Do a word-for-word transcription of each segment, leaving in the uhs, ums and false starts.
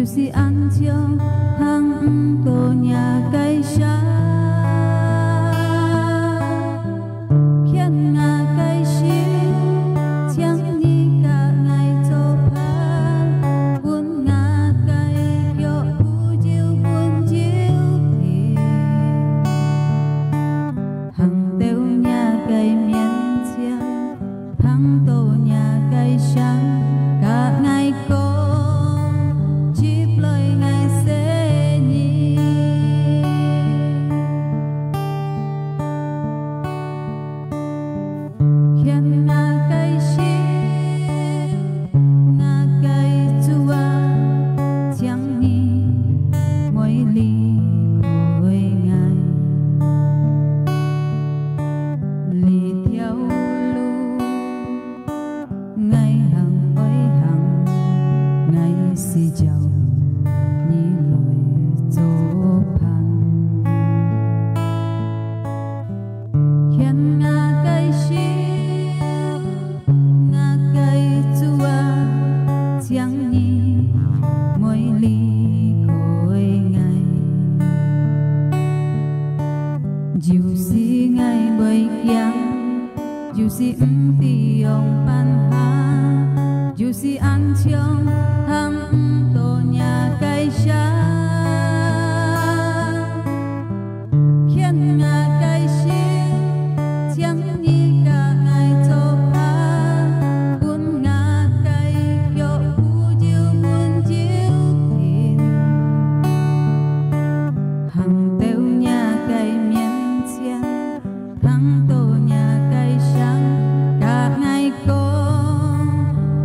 就是恁樣行毋到若个城，牽𠊎个手，請你佮𠊎做伴，分𠊎个腳步有穩有定，行到若个面前。 行到若个城，佮𠊎講，接來𠊎細人。牽𠊎个手，𠊎个主啊，請你莫離開𠊎。這條路 𠊎行愛行，𠊎需要你來做伴。牽𠊎个手，𠊎个主啊，請你莫離開𠊎。有時𠊎會驚， 有時毋知仰般行，有時恁樣行毋到若个城。牽𠊎个手，請你佮𠊎做伴，分𠊎个腳步有穩有定，行到若个面前。 行到若个城，佮𠊎講，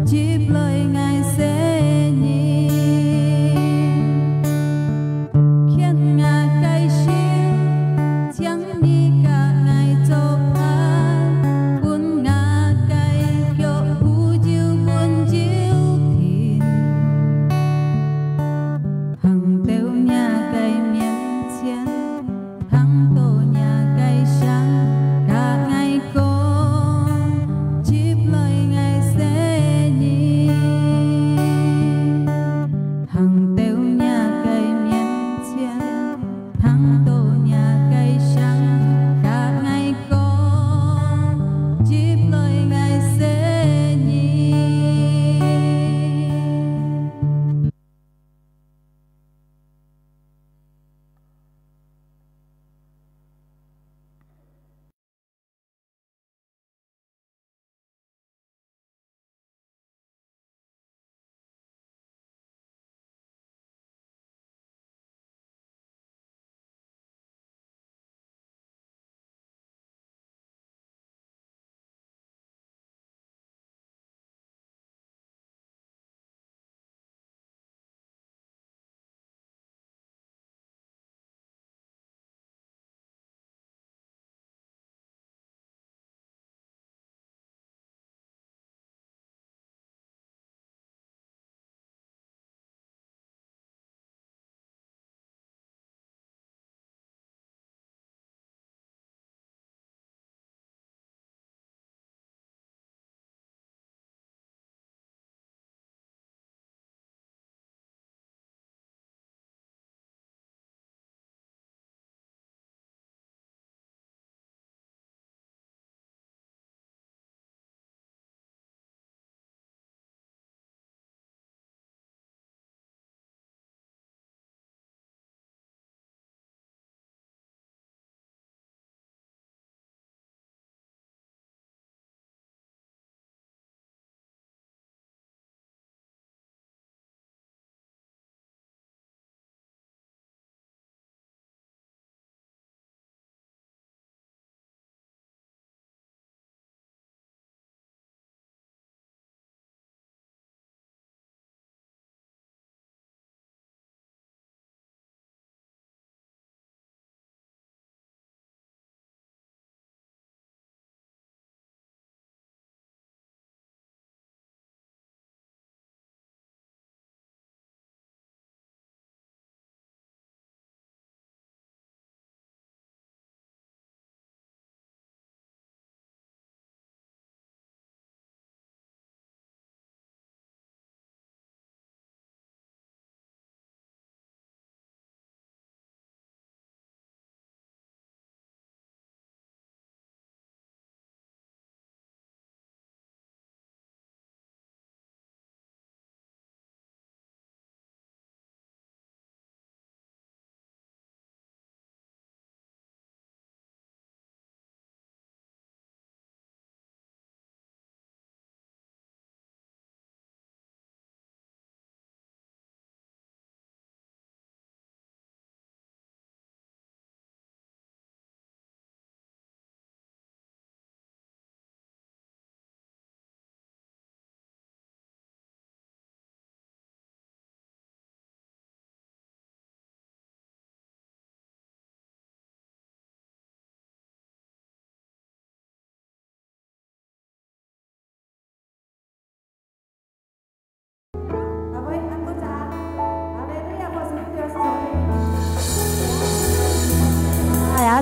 接來𠊎細人。牽𠊎个手，請你佮𠊎做伴，分𠊎个腳步有穩有定，行到若个面前。 行到若个城，佮𠊎講，接來𠊎細人。行到若个面前，行到若个城，佮𠊎講，接來𠊎細人。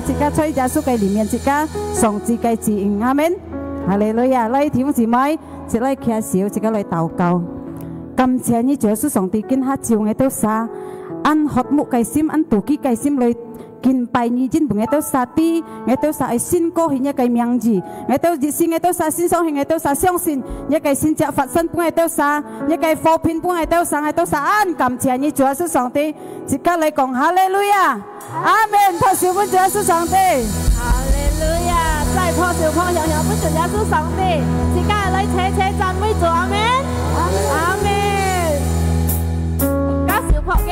自家在耶穌个裡面，自家上帝个指引。阿門。哈利路亞！來，弟兄姊妹，一來擎手，自家來禱告。感謝你，主耶穌上帝，今下晝𠊎兜儕，恁渴慕个心，恁肚飢个心來敬拜你，因為𠊎兜儕知，𠊎兜儕愛信靠你个名字，𠊎兜一心，𠊎兜儕信上帝，𠊎兜儕相信，你个神蹟發生分𠊎兜儕，你个和平分𠊎兜儕，𠊎兜儕恁感謝你，主耶穌上帝。 自家來講哈利路亞，阿門！拍手分主耶穌上帝。哈利路亞！再拍手拍響響分主耶穌上帝。自家來齊齊讚美主，阿門，阿門。加手拍个。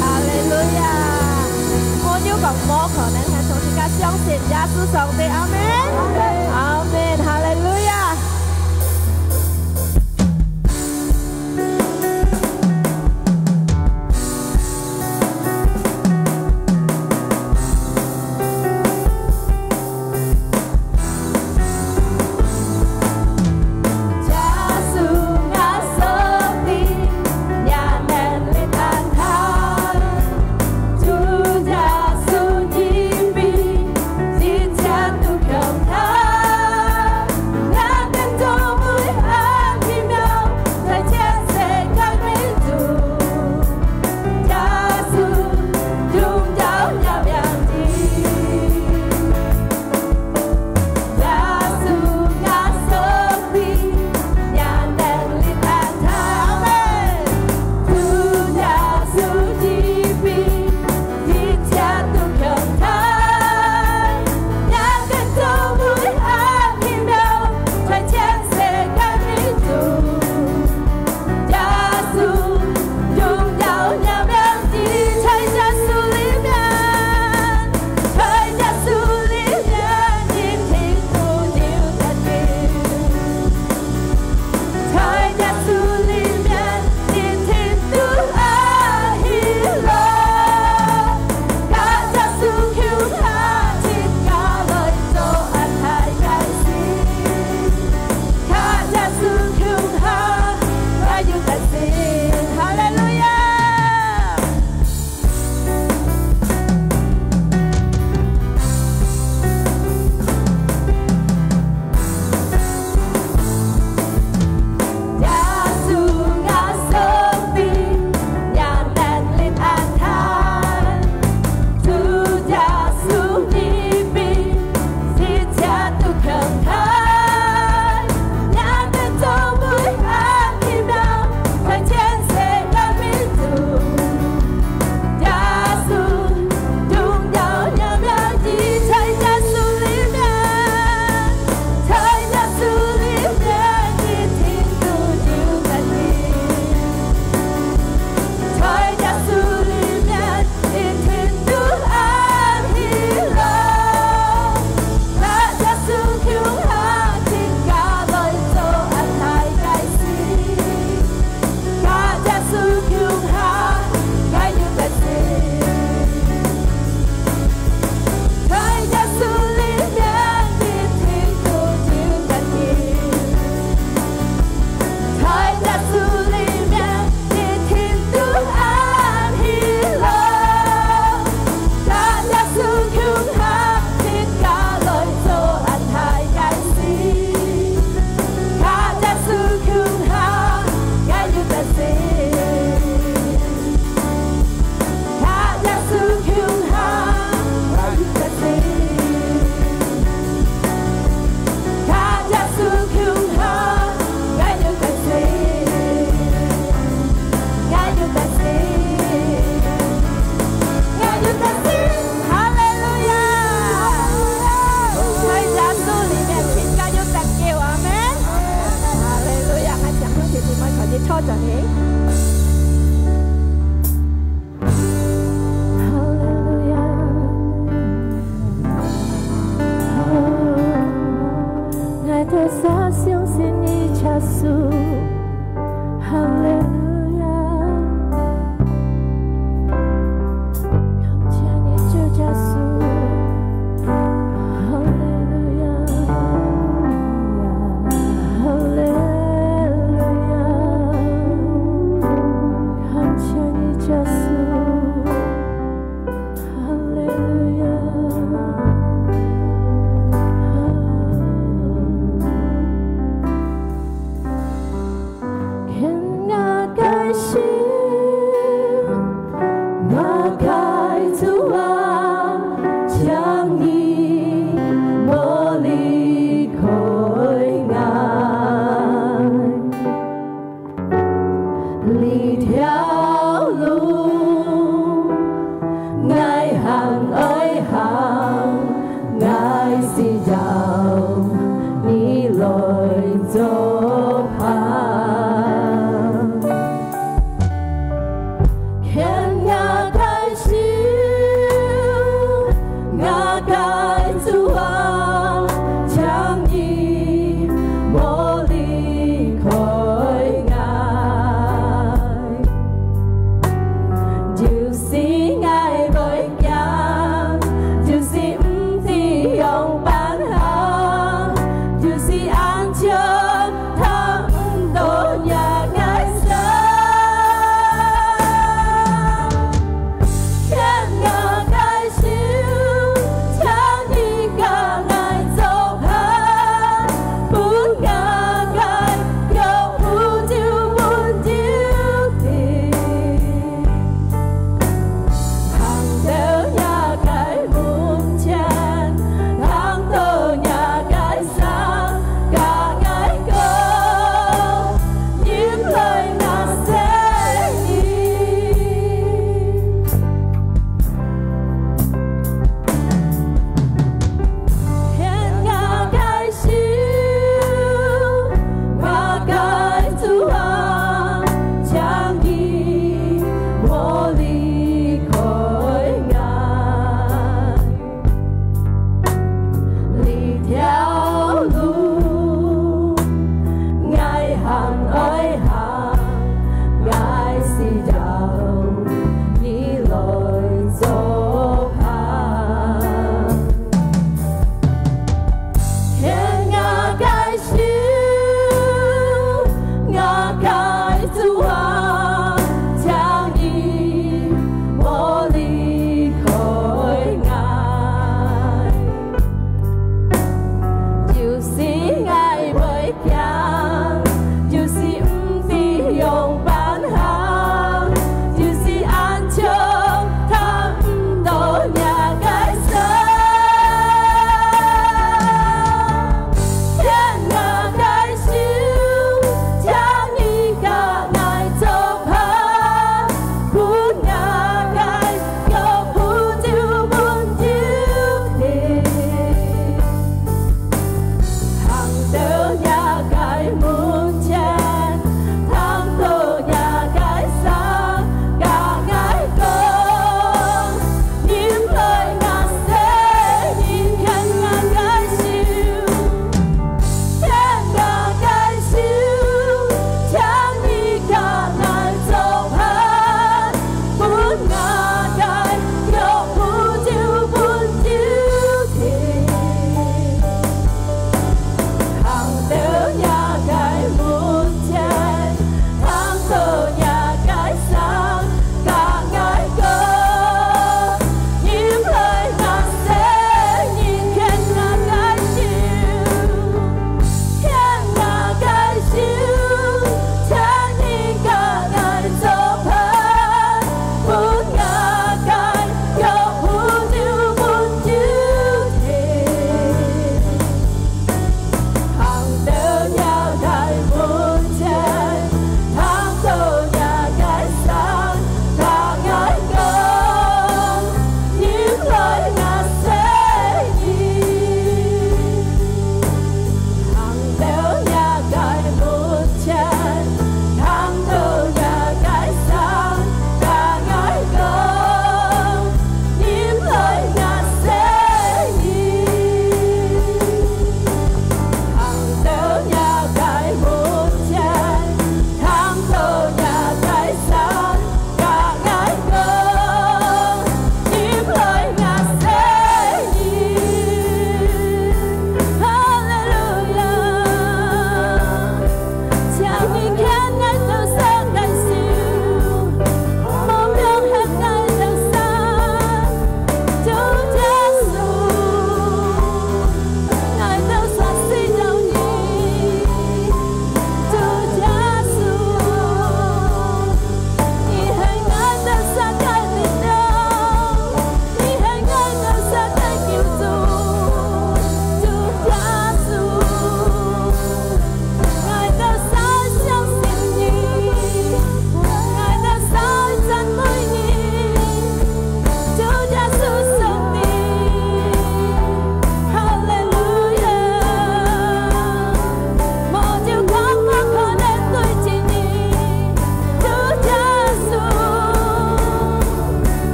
哈利路亞！無有講無可能，𠊎相信耶穌上帝，阿門，阿門，哈利路亞！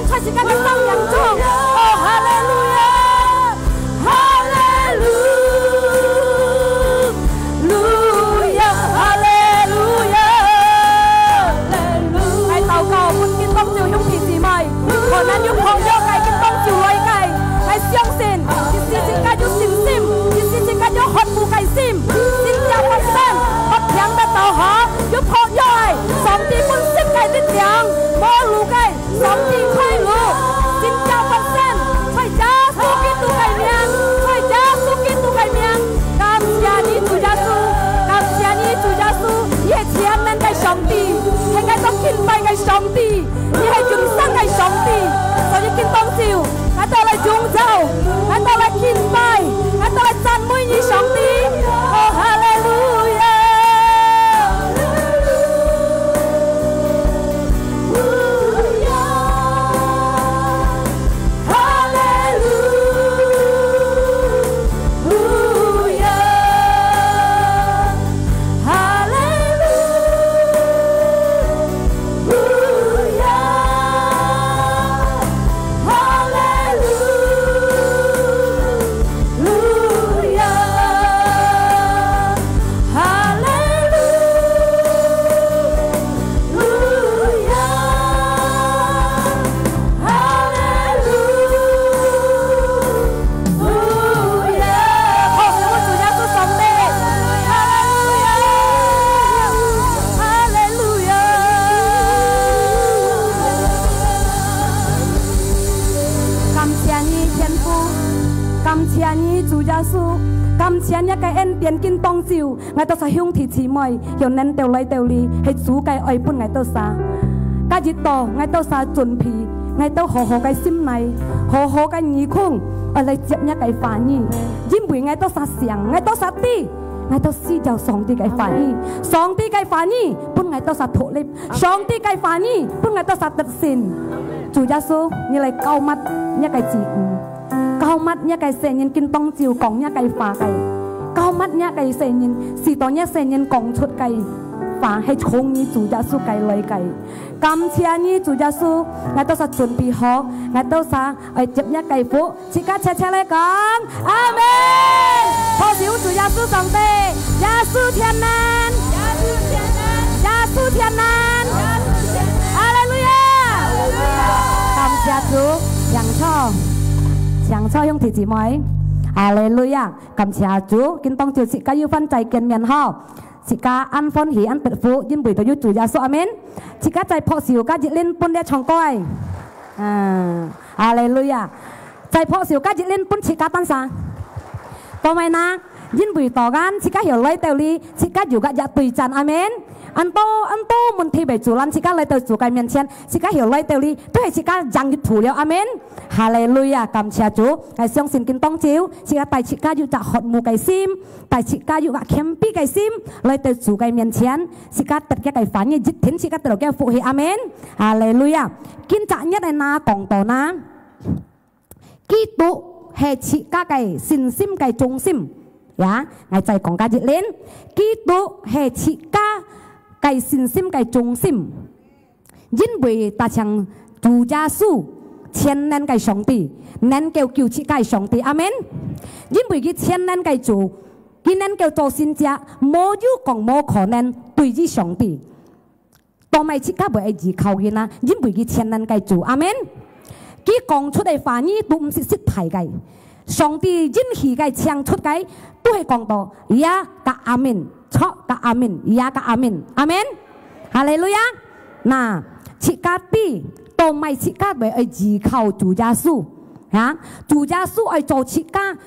在自家个生命中。哦，哈利路亞，哈利路亞，哈利路亞。𠊎禱告，分今當晝兄弟姊妹，可能有破約个，今當晝來个，𠊎相信，一時自家有信心，一時自家有渴慕个心，真正發生，發病个都好，有破約个，上帝本身个力量，無路个。 上帝快樂，真正發生，在耶穌基督个名，在耶穌基督个名，感謝你，主耶穌，感謝你，主耶穌，你係全能个上帝，係𠊎兜敬拜个上帝，你係永生个上帝，所以今當晝，𠊎兜來榮耀，𠊎兜來敬拜，𠊎兜來讚美你，上帝。哦，哈利路亞！ 路亞，哈利路亞！哦，我主耶穌上帝，哈利路亞，哈利路亞！感謝你，天父，感謝你，主耶穌，感謝你个恩典，今當晝。 𠊎兜儕兄弟姊妹，有能到來到這，係主个愛分𠊎兜儕。今日到，𠊎兜儕準備，𠊎兜好好个心內，好好个耳空，愛來接若个話語。因為𠊎兜儕想，𠊎兜儕知，𠊎兜需要上帝个話語。上帝个話語分𠊎兜儕脫離，上帝个話語分𠊎兜儕得勝。主耶穌，你來膏抹若个子女。 膏抹若个細人今當晝講若个話个，膏抹若个細人，使到若細人講出个話係從你主耶穌个來个。感謝你主耶穌，𠊎兜儕準備好，𠊎兜儕愛接若个福，自家齊齊來講，阿門。拍手主耶穌上帝，耶穌全能，耶穌全能，耶穌全能，耶穌全能，哈利路亞，哈利路亞。感謝主，請坐。 請坐兄弟姊妹，哈利路亞！感謝主，今當晝自家又翻再見面吼，自家恁歡喜恁得福，因為都有主耶穌，阿門。自家再拍手，加一輪分這唱歌个，啊，哈利路亞！再拍手，加一輪分自家單儕，做麼个呢？因為到今自家曉來到這，自家有个一對戰，阿門。恁多恁多問題被阻攔，自家來到主个面前，自家曉來到這，都係自家贏一途了，阿門。 哈利路亞！感謝主，𠊎相信今當晝，自家帶自家有隻渴慕个心，帶自家有隻謙卑个心，來到主个面前，自家得佢个話語，一定自家得到佢个福氣。阿門！哈利路亞！今朝日个呢講到呢，基督係自家个信心个中心。呀，𠊎再講加一輪，基督係自家个信心个中心。 因為單淨主耶穌全能个上帝，能夠救自家个上帝。阿門。因為佢全能个主，佢能夠做神蹟，無有講無可能對於上帝。做麼个自家會愛依靠佢呢？因為佢全能个主。阿門。佢講出个話語都毋係失敗个。 上帝應許个、請出个，都係講到，ya个阿門，著个阿門，ya个阿門，阿門。哈利路亞！那，自家知，做麼个自家會愛依靠主耶穌，哈？主耶穌愛做自家，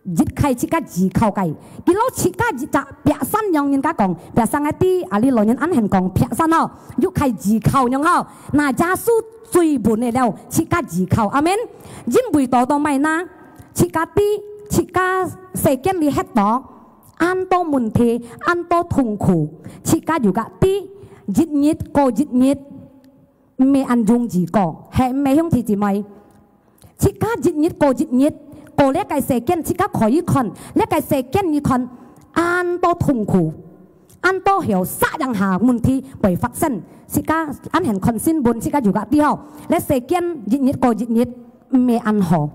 一切自家依靠个。佢摎自家一隻壁山樣，人家講，壁山个知，啊，你老人恁樣講，壁山哦，又係依靠樣吼。那耶穌最穩个了，自家依靠。阿門。因為到到麼个呢？ 自家知，自家世間裡歇到，恁多問題，恁多痛苦，自家有个知，一日過一日，毋係恁容易過，係毋係兄弟姊妹？自家一日過一日，過這个世間，自家可以看，這个世間你看，恁多痛苦，恁多曉煞樣下問題會發生。自家恁樣看新聞，自家有个知吼，這世間一日過一日，毋係恁好。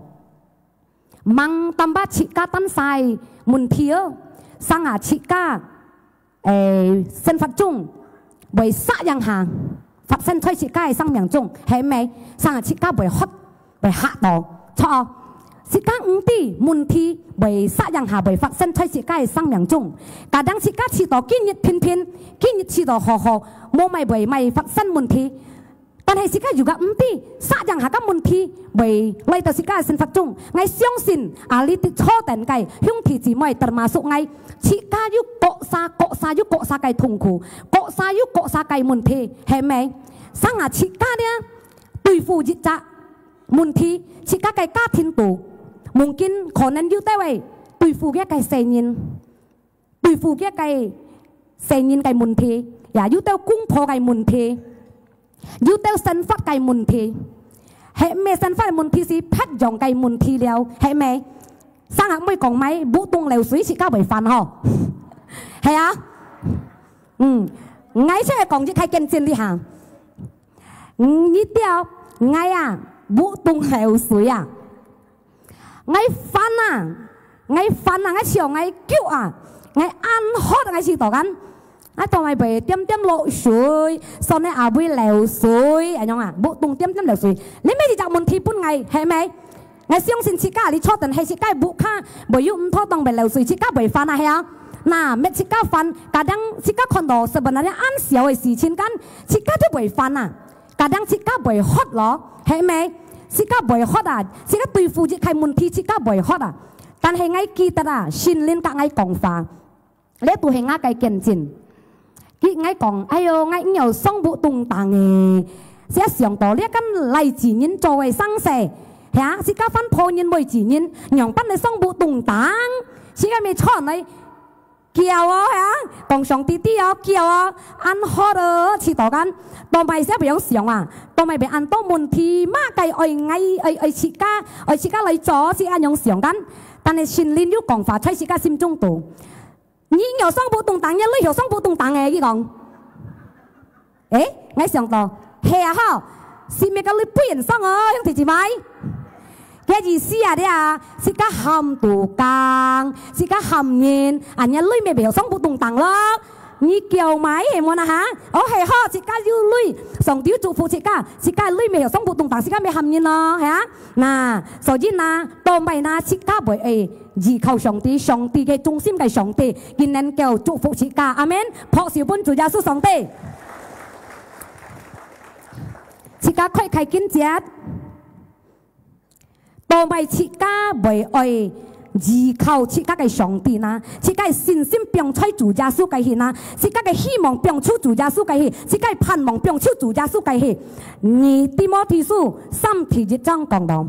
Mang tambah自家單儕問題哦，生啊自家，誒，生活中會啥樣下發生在自家个生命中，係毋係？生啊自家會hurt，會嚇到，著哦。自家毋知問題會啥樣下會發生在自家个生命中。Kadang自家試到今日平平，今日試到好好，無麼會麼發生問題。但係自家有个毋知，啥樣下个問題會來到自家个生活中。𠊎相信，啊，這坐等个兄弟姊妹，termasuk𠊎，自家有各儕各儕有各儕个痛苦，各儕有各儕个問題，係毋係？生啊自家呢，對付一隻問題，自家个家庭肚，mungkin可能有兜位對付佢个細人，對付佢个細人个問題，也有兜公婆个問題，有兜生活个問題，係毋係生活个問題係別樣个問題了，係毋係？生啊毋會講麼，屋洞漏水自家會煩吼，係啊，嗯，𠊎就係講一个見證哩哈。 嗯，你知，𠊎啊，屋洞漏水啊，𠊎煩啊，𠊎煩啊，𠊎想𠊎噭啊，𠊎恁渴，𠊎試到kan，𠊎做麼會點點落水，所以啊會漏水，恁樣啊，屋洞點點漏水，這乜一隻問題分𠊎，係毋係？ 𠊎相信自家這坐等係自家屋下，會有毋妥當會漏水，自家會煩啊，係啊。那，乜自家煩，kadang自家看到sebenarnya恁小个事情kan，自家都會煩啊。Kadang自家會hurt咯，係毋係？自家會hurt啊，自家對付一个問題，自家會hurt啊。但係𠊎記得啊，聖靈甲𠊎講話， 這都係𠊎个見證。佢，𠊎講，哎喲，𠊎毋曉上屋洞頂誒。自家想到這間來自人做个生事，係啊，自家番婆人會自人，仰般來上屋洞頂？自家乜坐來噭哦，係啊，講上帝知哦，噭哦，恁hurt哦，試到kan，到麼時會樣想啊，到麼會恁多問題，麼个愛𠊎，愛，愛自家，愛自家來做，自家恁樣想kan。但係聖靈有講話在自家心中肚。 你曉上屋洞頂，你女曉上屋洞頂誒，佢講。誒，𠊎想到，係啊吼，係麼个女分人上哦，兄弟姊妹？佢意思啊，這啊，自家喊都講，自家喊人，恁樣女乜會曉上屋洞頂咯。你噭麼係無啊哈？哦，係吼，自家有女，上帝有祝福自家，自家女乜曉上屋洞頂，自家乜喊人咯，係啊？那，所以呢，到麼呢，自家會誒 依靠上帝，上帝个忠心个上帝，佢能夠祝福自家。阿門。拍手分主耶穌上帝。自家開開經節，到麼自家會愛依靠自家个上帝呢？自家个信心放在主耶穌个去呢？自家个希望放在主耶穌个去？自家个盼望放在主耶穌个去？二提摩太書三第一章講到。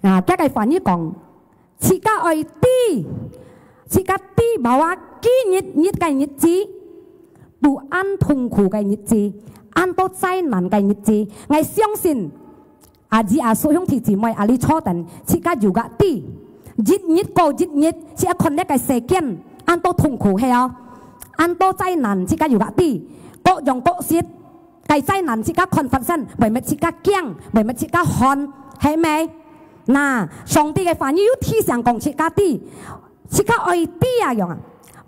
啊，佢个翻譯講，自家愛知，自家知bahwa今日日个日子，都恁痛苦个日子，恁多災難个日子。𠊎相信，阿姊阿叔兄弟姊妹，啊，這坐等，自家有个知，一日過一日，自家看這个世間，恁多痛苦係哦，恁多災難，自家有个知，各樣各式 个災難自家看發生，會乜自家驚，會乜自家寒，係無？那，上帝个話語有提醒講自家知，自家愛知啊樣啊。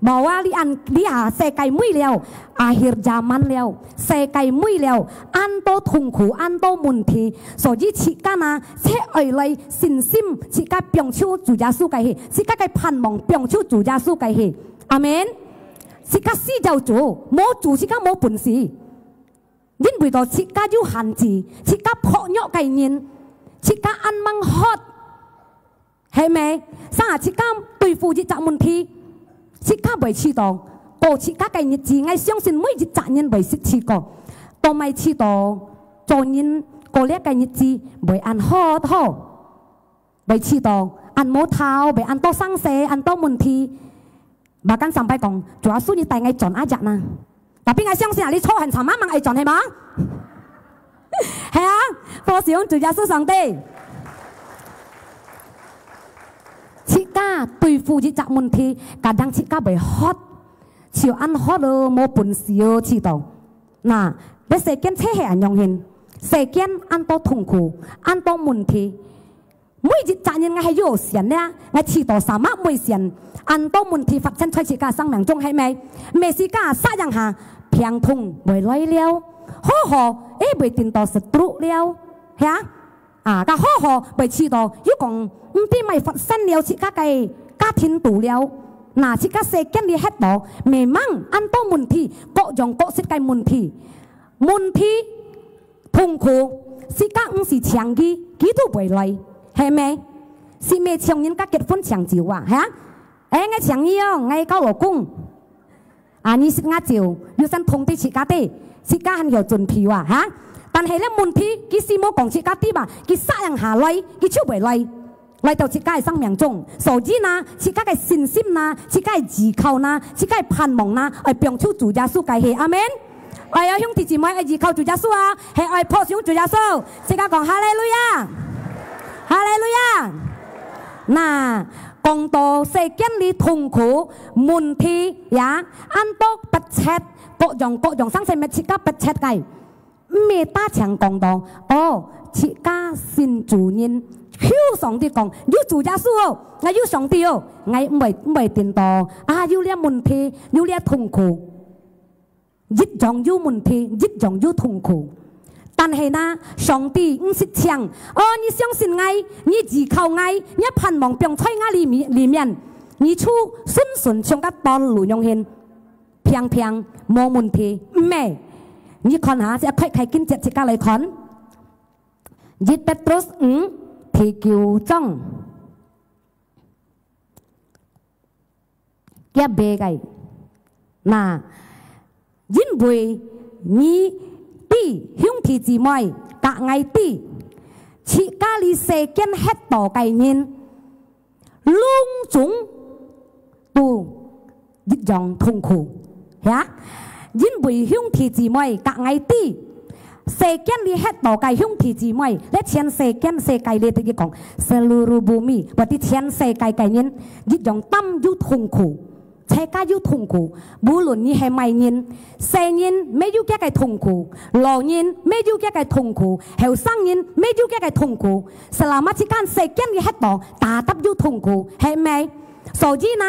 無啊，這恁，這下世界尾了，akhir zaman了，世界尾了，恁多痛苦，恁多問題，所以自家啊，切愛來信心，自家放在主耶穌个去，自家个盼望放在主耶穌个去。阿門。自家需要主，無主自家無本事。 因為到自家有限制，自家薄弱个人，自家恁猛hurt，係無？生啊，自家對付一隻問題，自家會試到，過自家个日子，𠊎相信每一隻人會試過，都會試到，做人過這个日子會恁hurt吼，會試到恁無頭，會恁多生事，恁多問題。 Bahkan sampai講，主耶穌你帶𠊎轉啊隻呢。Tapi𠊎相信啊，你坐很長，慢慢愛轉，係無？係啊，多謝主耶穌上帝。自家對付一隻問題，kadang自家會hurt，自就恁渴咯，無本事哦，試著。那，這世間就係恁樣形，世間恁多痛苦，恁多問題。每一隻人𠊎係有限咧，𠊎試著啥物每限，恁多問題發生在自家生命中，係無？毋係自家煞一下，病痛會來了，好好，誒，會顛倒stroke了，係啊？ 啊，該好好，會試著，又講，毋知麼个發生了自家个家庭肚了。那自家世間裡歇到，memang恁多問題，各樣各式个問題。問題、痛苦，自家毋使請佢，佢都會來，係無？係無像人家結婚請酒啊，哈？誒，𠊎請你哦，𠊎交老公。 啊，你識𠊎酒，又先通知自家知，自家還曉準備哇，哈？但係這問題，佢係無講自家知嘛，佢煞一下來，佢就會來，來到自家个生命中。所以呢，自家个信心呢，自家个依靠呢，自家个盼望呢，愛放在主耶穌該去。阿門。哎呀，兄弟姊妹，愛依靠主耶穌啊，係愛拍手主耶穌。自家講哈利路亞，哈利路亞。那講到世間裡痛苦、問題， 呀，恁多迫切，各樣各樣生事物自家迫切个，毋係單淨講到，哦，自家信主人，求上帝講，有主耶穌哦，𠊎有上帝哦，𠊎毋會，毋會顛倒，啊，有這問題，有這痛苦，一樣有問題，一樣有痛苦。但係呢，上帝毋識請，哦，你相信𠊎，你依靠𠊎，你盼望放在𠊎裡面，裡面，你就順順像該道路樣形。 平平，無問題，毋係。你看下，這開，開經節自家來看。一Petrus五第九章，結尾个。那，因為你知，兄弟姊妹，佮𠊎知，自家這世間歇到个人， 攏總都一樣痛苦，呀！因為兄弟姊妹，佮𠊎知，世間裡歇到个兄弟姊妹，這全世間世界裡頭講，seluruh bumi，或者全世界个人，一樣擔有痛苦。 自家有痛苦，無論你係麼人，細人乜有佢个痛苦，老人乜有佢个痛苦，後生人乜有佢个痛苦。Selama自家世間裡歇到，tetap有痛苦，係無？所以呢，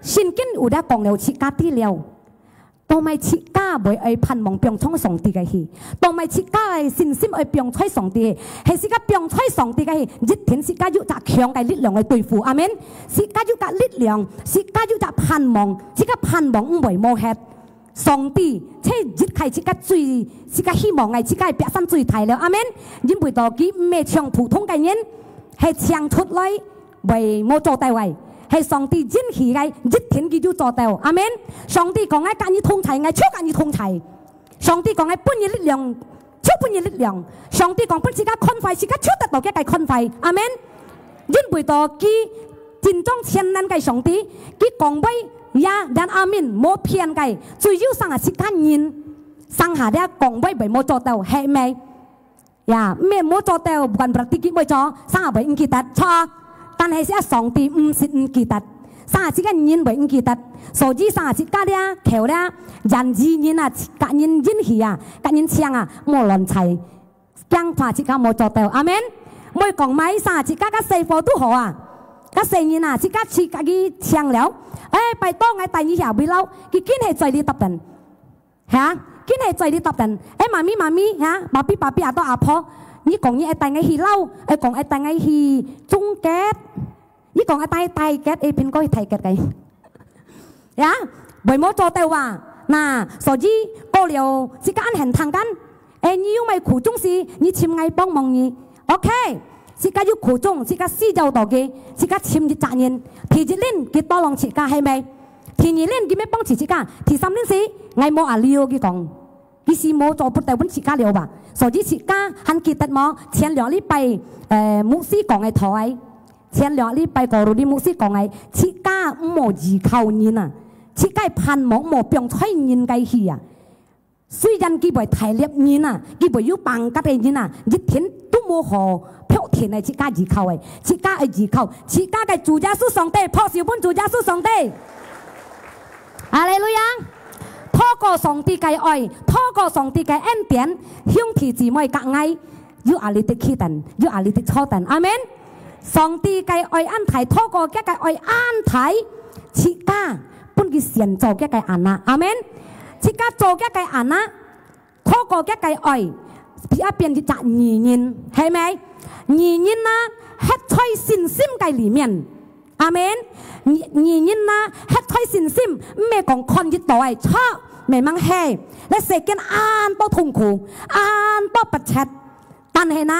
聖經有咧講了自家知了，做麼自家會愛盼望放在上帝个去？做麼自家个信心愛放在上帝去？係自家放在上帝个去，一定自家有隻強个力量來對付。阿門。 自家有隻力量，自家有隻盼望，自家盼望毋會無忒。上帝，這一切自家最，自家希望个，自家个壁山最大了。阿門。因為到佢毋係像普通个人，係請出來會無做到个，係上帝應許个，一定佢有做到。阿門。上帝講个，佮你同在，𠊎就佮你同在。 上帝講个分你力量，就分你力量。上帝講分自家寬快，自家就得到佢个寬快。阿門。因為到佢真正全能个上帝，佢講話也dan amin，無騙个，只有生下自家人，生下了講話會無做到，係無？ 呀，毋係無做到，bukan berarti佢會做，生下會毋記得，錯。但係係上帝毋識毋記得，生下自家人會毋記得，所以生下自家了，求了，人與人啊，佮人應許啊，佮人請啊，莫亂猜。驚怕自家無做到，阿門。莫講麼生下自家个細貨都好啊，个細人啊，自家自家去請了，誒，拜託𠊎帶你下位尞，佢緊係在你搭等。 哈，緊係在你搭等。誒，媽咪，媽咪，哈，爸比，爸比，阿多，阿婆，你講你愛帶𠊎去尞，誒，講愛帶𠊎去種結，你講愛帶大結，誒，蘋果去大結个。呀，會無做到啊？那，所以，過了，自家恁現聽間，誒，你有麼苦衷時，你尋𠊎幫忙你。OK，自家有苦衷，自家需要到个，自家尋一隻人，第一輪佢tolong自家，係無？ 第二輪佢乜幫助自家，第三輪時，𠊎無啊了，佢講，佢係無做不到分自家了吧？所以自家還記得無？前兩禮拜，誒，牧師講个道理，前兩禮拜過後，牧師講个，自家毋好依靠人啊，自家盼望毋好放在人个去啊。 雖然佢會大力人啊，佢會有bangkat个人啊，一定都無好，標定个自家依靠个，自家个依靠，自家个主耶穌上帝，拍手分主耶穌上帝。哈利路亞！透過上帝个愛，透過上帝个恩典，兄弟姊妹佮𠊎有壓力的起等，有壓力的坐等。阿門。上帝个愛恁大，透過佢个愛恁大，自家分佢選做佢个anak。阿門。自家做佢个anak，透過佢个愛，佢啊變一隻義人，係無？義人啊，歇在信心个裡面。 阿門。義，義人啊，歇在信心，毋係講看得到个錯，memang係。這世間恁多痛苦，恁多迫切，但係呢，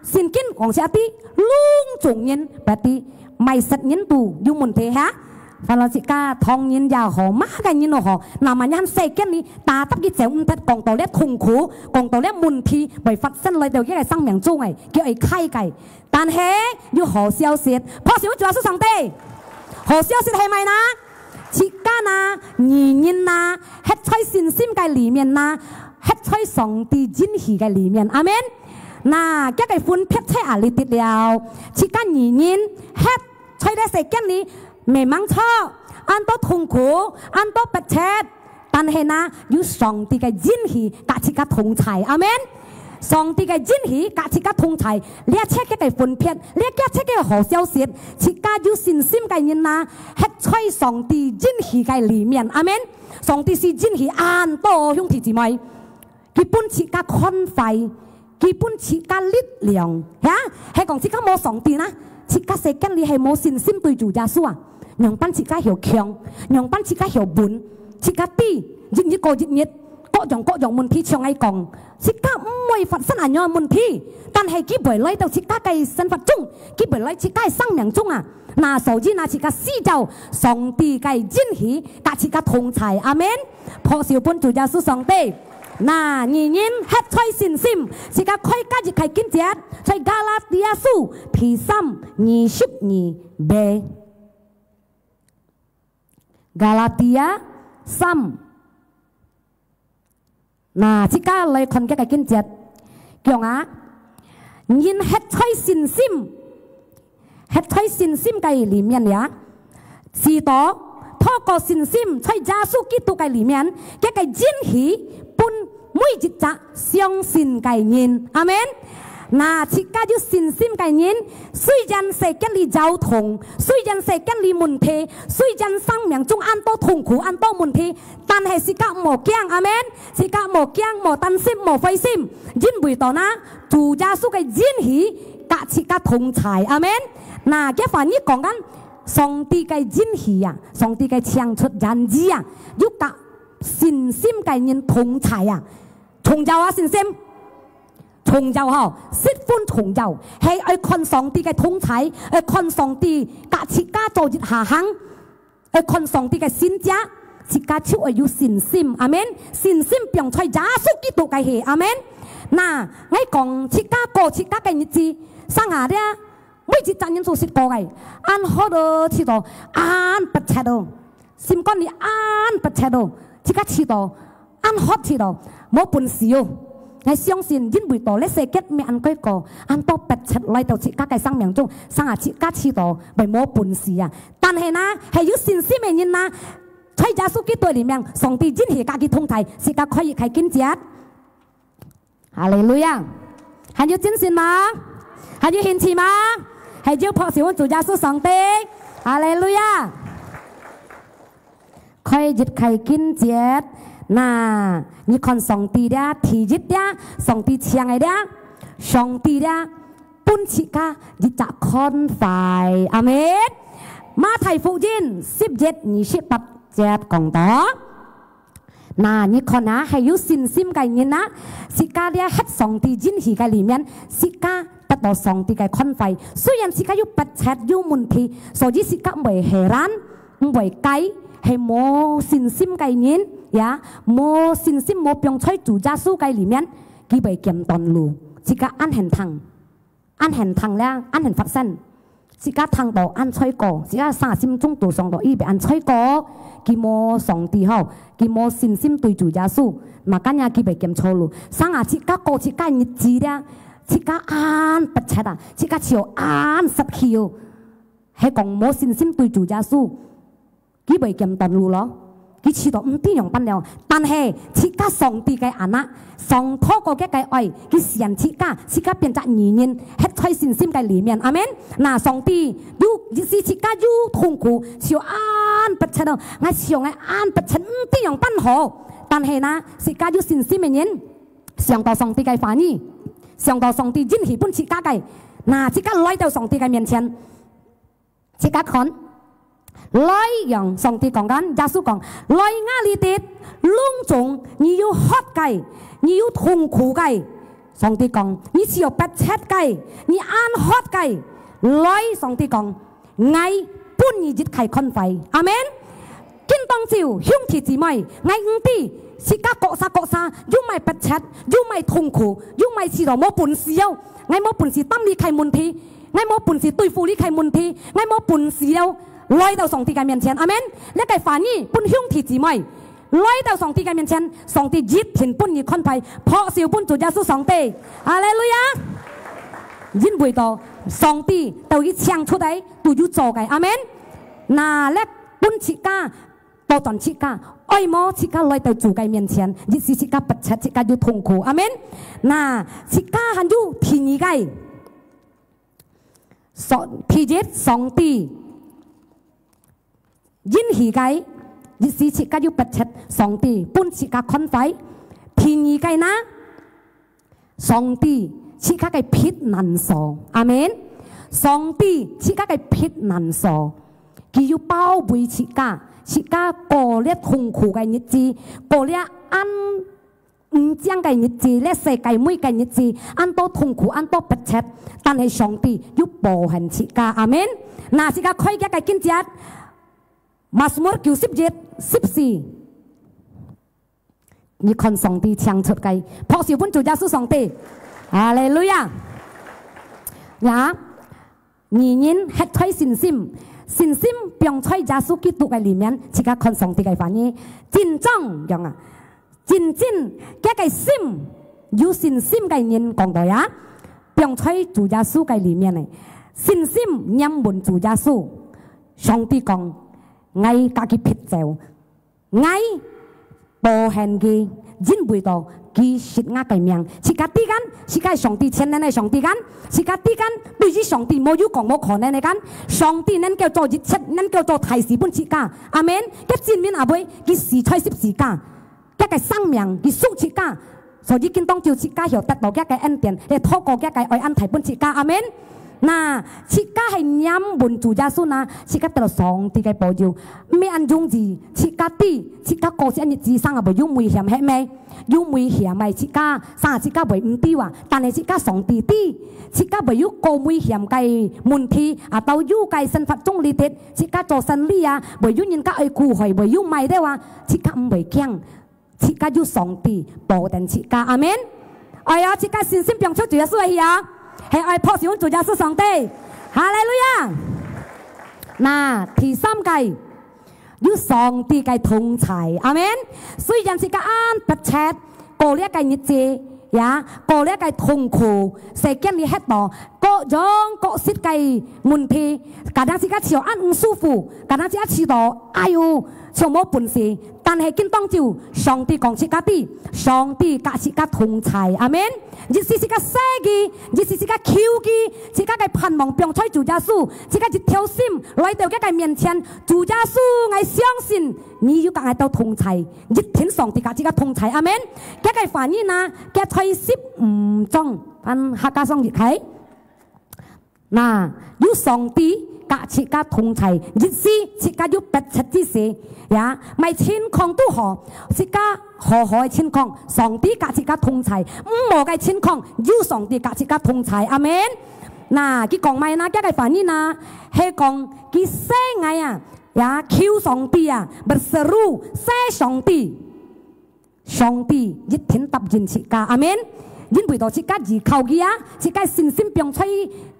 聖經講寫知，攏總人，berarti每隻人都有問題哈。Kalau自家當人也好，麼个人都好，那麼樣世間裡，tetap佢走毋忒，講到這痛苦，講到這問題，會發生來到佢个生命中个，佢愛解个。 但係有好消息，拍手，主耶穌上帝。好消息係麼个呢？自家呢，義人呢，歇在信心个裡面呢，歇在上帝應許个裡面。阿門。那，佢个分別在哪裡得了？自家義人歇在這世間裡，memang錯，恁多痛苦，恁多迫切， 但係呢，有上帝个應許佮自家同在。阿門。上帝个應許佮自家同在，這就係个分別，這就係个好消息。自家有信心个人啊，歇在上帝應許个裡面。阿門。上帝係應許恁多，兄弟姊妹。 佢分自家寬快，佢分自家力量，呀，係講自家無上帝呢，自家世間裡係無信心對主耶穌啊，仰般自家曉強，仰般自家曉穩，自家知，一日過一日，各樣各樣問題像𠊎講，自家毋會發生恁樣个問題，但係佢會來到自家个生活中，佢會來自家个生命中啊。 那所以呢，自家需要上帝个應許，佮自家同在。阿門。拍手分主耶穌上帝。那義人歇在信心，自家開加一个經節，在加拉底亞書第三，二十二節。加拉底亞三， 那，自家來看這个經節，講啊，人歇在信心，歇在信心个裡面呀，使到透過信心在耶穌基督个裡面，這个應許分每一隻相信个人。阿門。那，自家有信心个人，雖然世間裡搖動，雖然世間裡問題，雖然生命中恁多痛苦、恁多問題， 但係自家莫驚，阿門。自家莫驚，莫擔心，莫灰心，因為到那，主耶穌个應許佮自家同在，阿門。那，這話語講緊，上帝个應許啊，上帝个請出言語啊，有佮信心个人同在啊，重要啊，信心。重要吼，十分重要，係愛看上帝个同在，愛看上帝佮自家做一下行。 愛看上帝个神蹟，自家就愛有信心。阿門。信心放在耶穌基督个係。阿門。那，𠊎講自家過自家个日子，生下這，每一隻人都識過个，恁hot哦，試到，恁迫切哦，心肝裡恁迫切哦，自家試到， 恁hot試到，無本事哦。𠊎相信，因為到這世界毋係恁該過，恁多迫切來到自家个生命中，生下自家試到，會無本事啊。但係呢，係有信心个人啊，在耶穌基督裡面，上帝一定佮佢同在，自家可以開經節。哈利路亞！還有信心嗎？還有興趣嗎？還有拍手分主耶穌上帝。哈利路亞！ 開一開經節，那，你看上帝這，第一這，上帝請个這，上帝這，分自家一隻看法。阿門。馬太福音十一二十八節講到，那，你看啊，係有信心个人啊，自家這歇上帝應許个裡面，自家得到上帝个看法。雖然自家有迫切，有問題，所以自家毋會heran， 毋會該，係無信心个人，呀，無信心，無放在主耶穌个裡面，佢會兼斷路。自家恁形聽，恁形聽了，恁形發生。自家聽到恁衰過，自家生下心中都想到，佢會恁衰過，佢無上帝吼，佢無信心對主耶穌，makanya佢會兼錯路。生下自家過自家日子了，自家恁迫切啊，自家就恁失去哦。 係講無信心對主耶穌，佢會兼斷路咯。佢試著毋知仰般了，但係自家上帝个anak，上透過佢个愛，佢選自家，自家變隻義人，歇在信心个裡面。阿門。那上帝有，有時自家有痛苦，就恁迫切咯，𠊎想𠊎恁迫切，毋知仰般好。但係呢，自家有信心个人，想到上帝个話語，想到上帝應許分自家个，那自家來到上帝个面前， 自家看，來，仰上帝講緊，耶穌講：「來𠊎這兜，攏總你有渴个，你有痛苦个。」上帝講：「你只有迫切个，你恁渴个，來。」上帝講：「𠊎分你一个寬懷。」阿門。今當晝，兄弟姊妹，𠊎毋知自家各儕各儕，有麼个迫切，有麼个痛苦，有麼个試著無本事哦，𠊎無本事擔這个問題， 𠊎無本事對付這个問題，𠊎無本事了，來到上帝个面前。阿門。這个話語分兄弟姊妹，來到上帝个面前，上帝一定分你寬懷，拍手分主耶穌上帝。哈利路亞！因為到上帝都已請出來，都有做个。阿門。那這分自家，保全自家，愛慕自家來到主个面前，一時自家迫切，自家有痛苦。阿門。那自家還有第二个， 上，第一，上帝應許个，一時自家有迫切，上帝分自家寬懷。第二个呢，上帝自家个避難所。阿門。上帝自家个避難所，佢有包圍自家，自家過這痛苦个日子，過這恁 毋靚个日子，這世界尾个日子，恁多痛苦，恁多迫切，但係上帝有保護自家。阿門。那自家開佢个經節，Mazmur九十一，十四。你看上帝請出个，拍手分主耶穌上帝。哈利路亞。呀， 義人歇在信心，信心放在耶穌基督个裡面，自家看上帝个話語，真正樣啊，真正佢个心，有信心个人講到呀，放在主耶穌个裡面呢，信心黏穩主耶穌。上帝講：「𠊎佮佢撇走， 𠊎保護佢，因為到佢識𠊎个名。」自家知kan，自家係上帝全能个上帝kan，自家知kan，對於上帝無有講無可能个kan，上帝能夠做一切，能夠做大事分自家。阿門。佢證明阿妹，佢死在十字架，佢个生命，佢贖自家。 所以今當晝自家曉得到佢个恩典，係透過佢个愛恁大分自家。阿門。那，自家係黏穩主耶穌那，自家得到上帝个保佑。毋係恁容易，自家知，自家過時恁日子生啊，會有危險，係無？有危險个，自家，生啊，自家會毋知啊，但係自家上帝知，自家會有過危險个問題，啊，到有个生活中裡底，自家做生理啊，會有人家愛苦害，會有麼个啊，自家毋會驚。 自家有上帝保護自家。阿門。哎呀，自家信心放在主耶穌个去啊，係愛拍手分主耶穌上帝。哈利路亞。那，第三个，有上帝个同在。阿門。雖然自家恁迫切，過這个日子，呀，過這个痛苦，世間裡歇到各樣各式个問題，kadang自家就恁毋舒服，kadang自家就到，哎喲，就無本事。 但係今當晝，上帝講自家知，上帝佮自家同在。阿門。一時自家惜佢，一時自家求佢，自家个盼望放在主耶穌，自家一條心來到佢个面前。主耶穌，𠊎相信你有佮𠊎兜同在，一定上帝佮自家同在。阿門。佢个話語呢，佢在十五章，分客家上譯起。 那，有上帝佮自家同在，一時自家有迫切之時，呀，麼个情況都好，自家好好个情況，上帝佮自家同在，毋好个情況，有上帝佮自家同在。阿門。那，佢講麼个呢？佢个話語呢？係講佢惜𠊎啊，呀，求上帝啊，berseru，惜上帝。 上帝一定答應自家。阿門。因為到自家依靠佢啊，自家信心放在，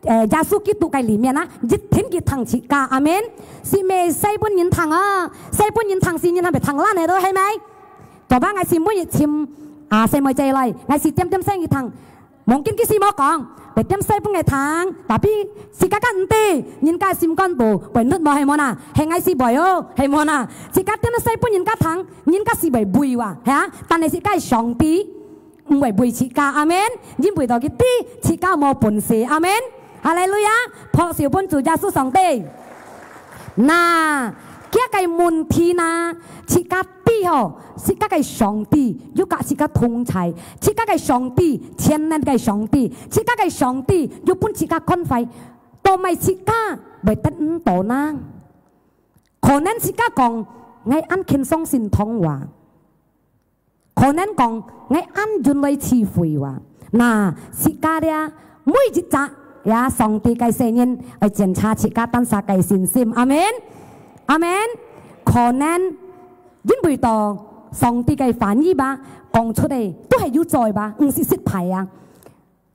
呃，耶穌基督个裡面啊，一定佢聽自家。阿門。係無？世本人聽啊，世本人聽，世人還會聽爛个都，係無？昨晡𠊎係每日尋，啊，細妹仔來，𠊎係點點聲佢聽。望見佢斯無講，會點西分𠊎聽，tapi自家个毋知，人家心肝肚會暖無係無哪？係𠊎斯會哦，係無哪？自家點西分人家聽，人家斯會畏哇，係啊？但係自家个上帝毋會畏自家，阿門。因為到佢知自家無本事，阿門。哈利路亞！拍手分主耶穌上帝。那，佢个問題呢，自家知吼，自家个上帝有佮自家同在，自家个上帝，全能个上帝，自家个上帝有分自家關懷，做麼自家會得毋到呢？可能自家講，𠊎恁肯相信童話。 可能講，𠊎恁忍耐智慧哇。那，自家這每一隻，呀，上帝个細人，愛檢查自家單儕个信心。阿門，阿門。可能因為到上帝个話語吧，講出來都係有做吧，毋係失敗啊。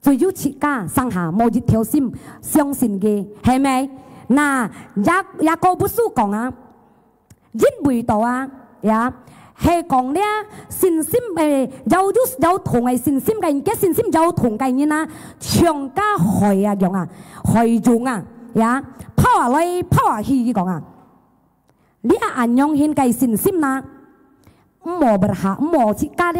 只有自家上下無一條心相信佢，係無？那，雅，雅各布書講啊，因為到啊，呀，係講這信心，誒，搖，搖動个信心个，佢信心搖動个人啊，像該海啊樣啊，海湧啊，呀，拋啊來，拋啊去，佢講啊。 這恁樣形个信心哪，毋好berharap，毋好自家這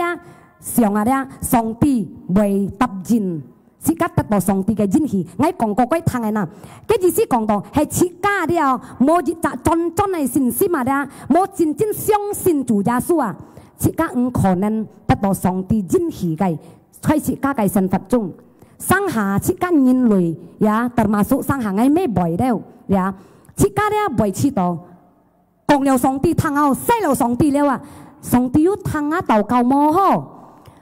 想啊這上帝會答應，自家得到上帝个應許。𠊎講過過聽个哪，該意思講到係自家這無一隻專專个信心啊這，無真正相信主耶穌啊，自家毋可能得到上帝應許个，在自家个生活中。上下自家人類，ya，termasuk上下𠊎乜會了，ya，自家這會試著 講了上帝聽哦，使了上帝了啊，上帝有聽啊禱告無吼？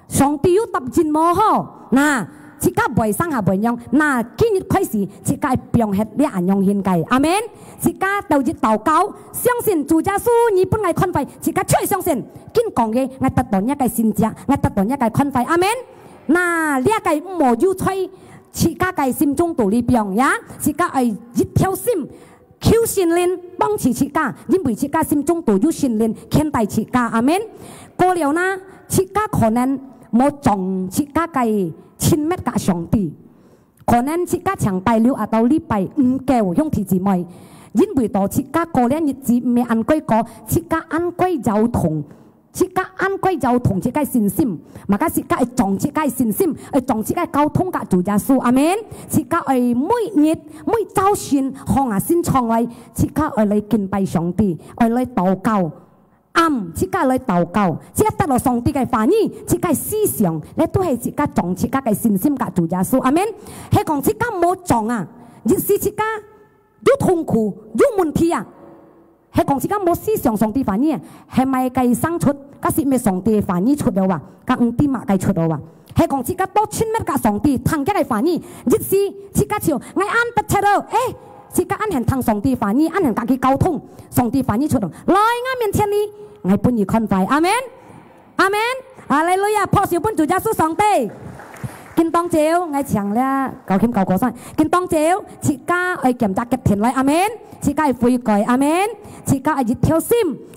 上帝有答應無吼？那，自家會上下會仰，那，今日開始，自家愛放忒這恁樣形个。阿門。自家頭一禱告，相信主耶穌，你分𠊎看快，自家就愛相信。緊講个，𠊎得到若个神蹟，𠊎得到若个看快。阿門。那，這个毋好有在自家个心中肚裡放，ya，自家愛一條心， 求聖靈幫助自家，因為自家心中肚有聖靈牽帶自家。阿門。過了呢，自家可能無將自家个親密佮上帝，可能自家常拜六啊到禮拜毋夠，兄弟姊妹，因為到自家過了日子毋係恁該過，自家恁該搖動， 自家恁該搖動自家个信心，嘛个自家愛將自家个信心，愛將自家个交通佮主耶穌。阿門。自家愛每日、每朝晨，䟘啊身床來，自家愛來敬拜上帝，愛來禱告。暗，自家來禱告，自家得到上帝个話語，自家个思想，這都係自家將自家个信心佮主耶穌。阿門。係講自家無將啊，一時自家 有痛苦，有問題啊，係講自家無思想上帝話語啊，係麼个生出，該係毋係上帝个話語出了啊，該毋知麼个出了啊。係講自家多親密佮上帝，聽佢个話語，一時自家就，𠊎恁迫切哦，誒，自家恁肯聽上帝話語，恁肯佮佢溝通，上帝話語出了，來𠊎面前哩，𠊎分你看快，阿門。 阿門。哈利路亞，拍手分主耶穌上帝。今當晝，𠊎請了高興高哥上。今當晝，自家愛檢查決定來，阿門。自家愛悔改，阿門。自家愛一條心，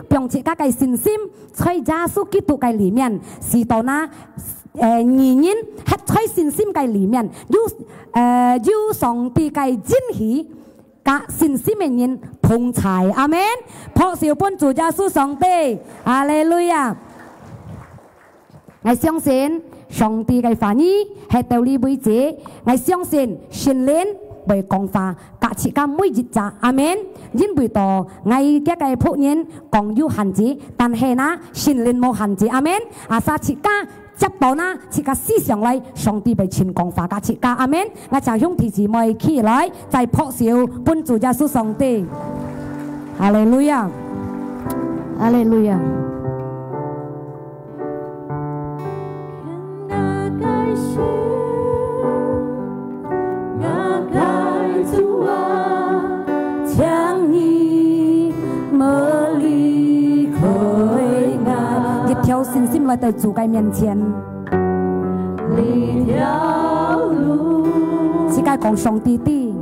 放自家个信心，在耶穌基督个裡面，使到那，呃，義人歇在信心个裡面，有，呃，有上帝个應許， 佮信心个人同在。阿門。拍手分主耶穌上帝。哈利路亞。𠊎相信上帝个話語係到這為止。𠊎相信聖靈會講話，佮自家每一隻。阿門。因為到𠊎這个僕人講有限制，但係呢，聖靈無限制。阿門。Asal自家 接到那，自家思想來，上帝會親講話佮自家。阿門。𠊎請兄弟姊妹起來，再拍手分主耶穌上帝。哈利路亞，哈利路亞。一條信心來到主个面前。自家講上帝知，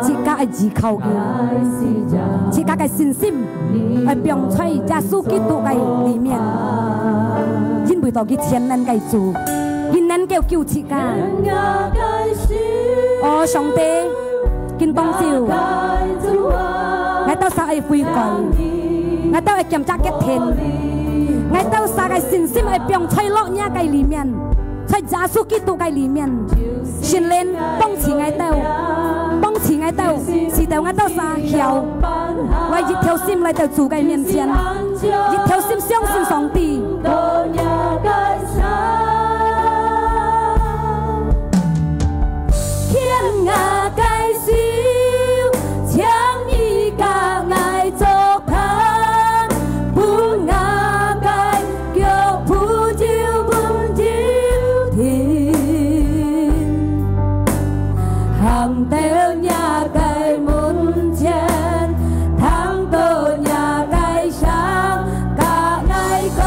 自家愛依靠佢，自家个信心愛放在耶穌基督个裡面，因為到佢全能个主，佢恁久救自家。哦，上帝，今當晝，𠊎兜儕愛悔改，𠊎兜愛檢查決定，𠊎兜儕个信心愛放在落若个裡面，在耶穌基督个裡面。聖靈幫助𠊎兜，幫助𠊎兜，使得𠊎兜儕曉，來一條心來到主个面前。 一條心相信上帝。牽𠊎个手，請你佮𠊎作伴，分𠊎个腳步就穩就定。 行到若个門前，聽到若个聲，佮𠊎講，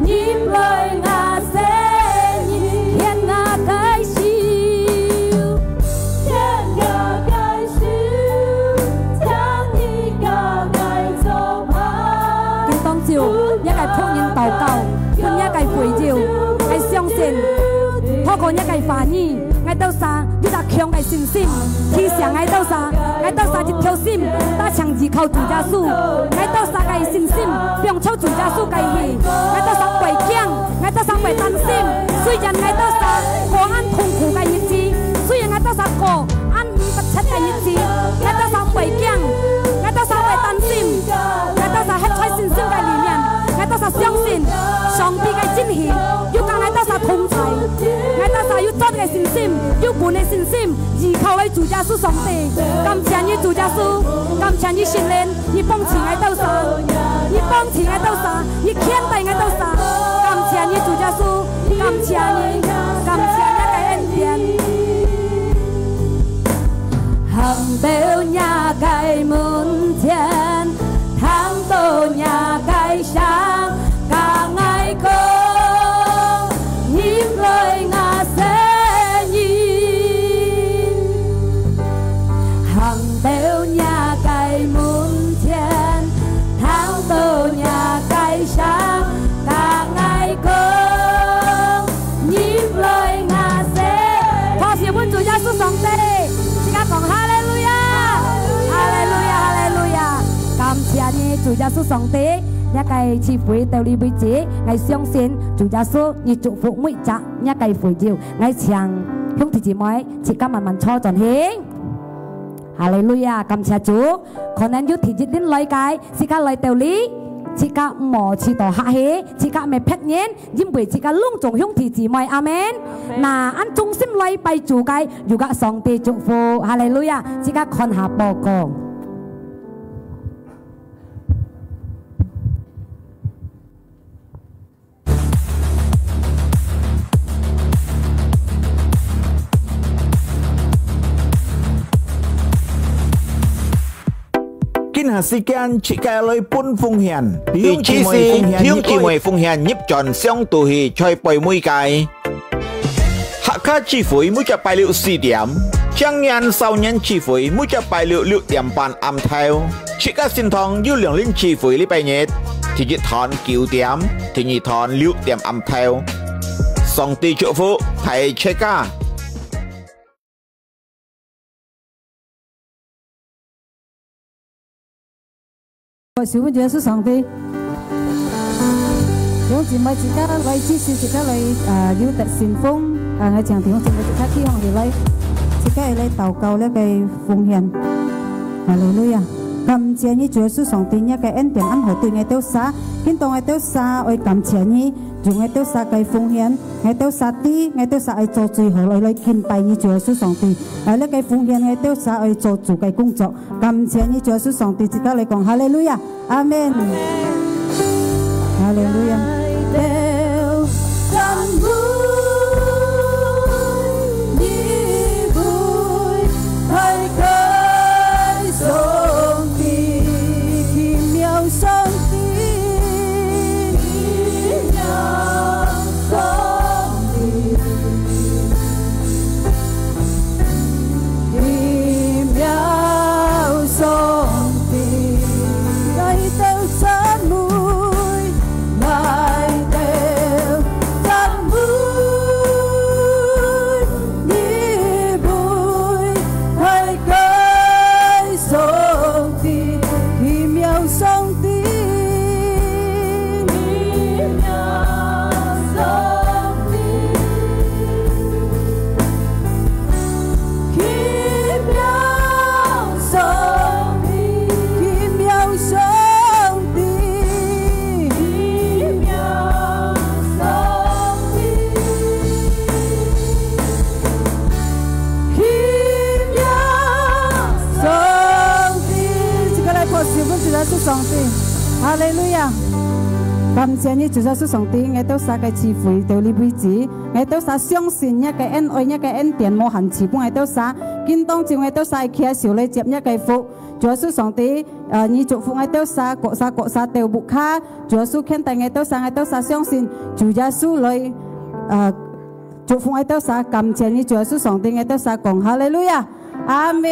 入來𠊎身，牽𠊎个手，牽𠊎个手，請你佮𠊎作伴。今當晝，若个僕人禱告，分若个會友，𠊎相信，透過若个話語， 𠊎兜儕有隻強个信心，提醒𠊎兜儕，𠊎兜儕一條心，單淨依靠主耶穌。𠊎兜儕个信心放在主耶穌該去，𠊎兜儕毋會驚，𠊎兜儕毋會擔心。雖然𠊎兜儕過恁痛苦个日子，雖然𠊎兜儕過恁毋得戚个日子，𠊎兜儕毋會驚，𠊎兜儕毋會擔心，𠊎兜儕歇在信心个裡面，𠊎兜儕相信上帝个應許有佮𠊎兜儕同在。 𠊎兜儕有真个信心，有穩个信心，依靠來主耶穌上帝。感謝你，主耶穌，感謝你聖靈，你幫助𠊎兜儕，你幫助𠊎兜儕，你牽帶𠊎兜儕。感謝你，主耶穌，感謝你，感謝你个恩典。行到若个門前，聽到若个聲， 佮𠊎講，入來𠊎身邊。行到若个門前，聽到若个聲，佮𠊎講，入來𠊎身邊。拍手分主耶穌上帝，自家講哈利路亞，哈利路亞，哈利路亞。感謝你，主耶穌上帝。 若个聚會到這為止，𠊎相信主耶穌你祝福每隻若个會友。𠊎請兄弟姊妹自家慢慢坐轉去。哈利路亞，感謝主。可能有第一輪來个，自家來到這，自家莫試著客氣，自家毋係別人，因為自家攏總兄弟姊妹。阿門。阿門。那恁忠心來拜主个，有个上帝祝福。哈利路亞，自家看下報告。 今下時間，自家來分奉獻。尤其是弟兄姊妹奉獻入轉上肚去，在背尾个。 客家聚會每隻拜六四點，青年少年聚會每隻拜六六點半暗頭。自家聖堂有兩輪聚會禮拜日，第一堂九點，第二堂六點暗頭。上帝祝福大自家。 感謝主耶穌上帝。弟兄姊妹，自家來支持，自家來，啊，有得信封，啊，𠊎請弟兄姊妹自家企䟘起來，自家來禱告這个奉獻。哈利路亞！感謝你，主耶穌上帝，你个恩典恁好對𠊎兜儕，今當𠊎兜儕愛感謝你，用𠊎兜儕个奉獻，𠊎兜儕知，𠊎兜儕愛做最好來，來敬拜你，主耶穌上帝。啊，這个奉獻𠊎兜儕愛做主个工作。 感謝你，主耶穌上帝，自家來講，哈利路亞，阿門。哈利路亞。上帝，哈利路亞！感謝你，主耶穌上帝，𠊎兜儕个聚會到這為止，𠊎兜儕相信若个恩愛，若个恩典無限制分𠊎兜儕。今當晝𠊎兜儕會擎手來接若个福。主耶穌上帝，呃，你祝福𠊎兜儕，各儕各儕到屋下。主耶穌牽帶𠊎兜儕，𠊎兜儕相信主耶穌來，呃，祝福𠊎兜儕。感謝你，主耶穌上帝，𠊎兜儕講哈利路亞，阿門。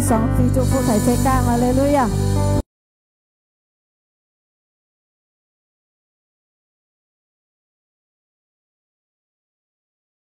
上帝祝福大自家，哈利路亞。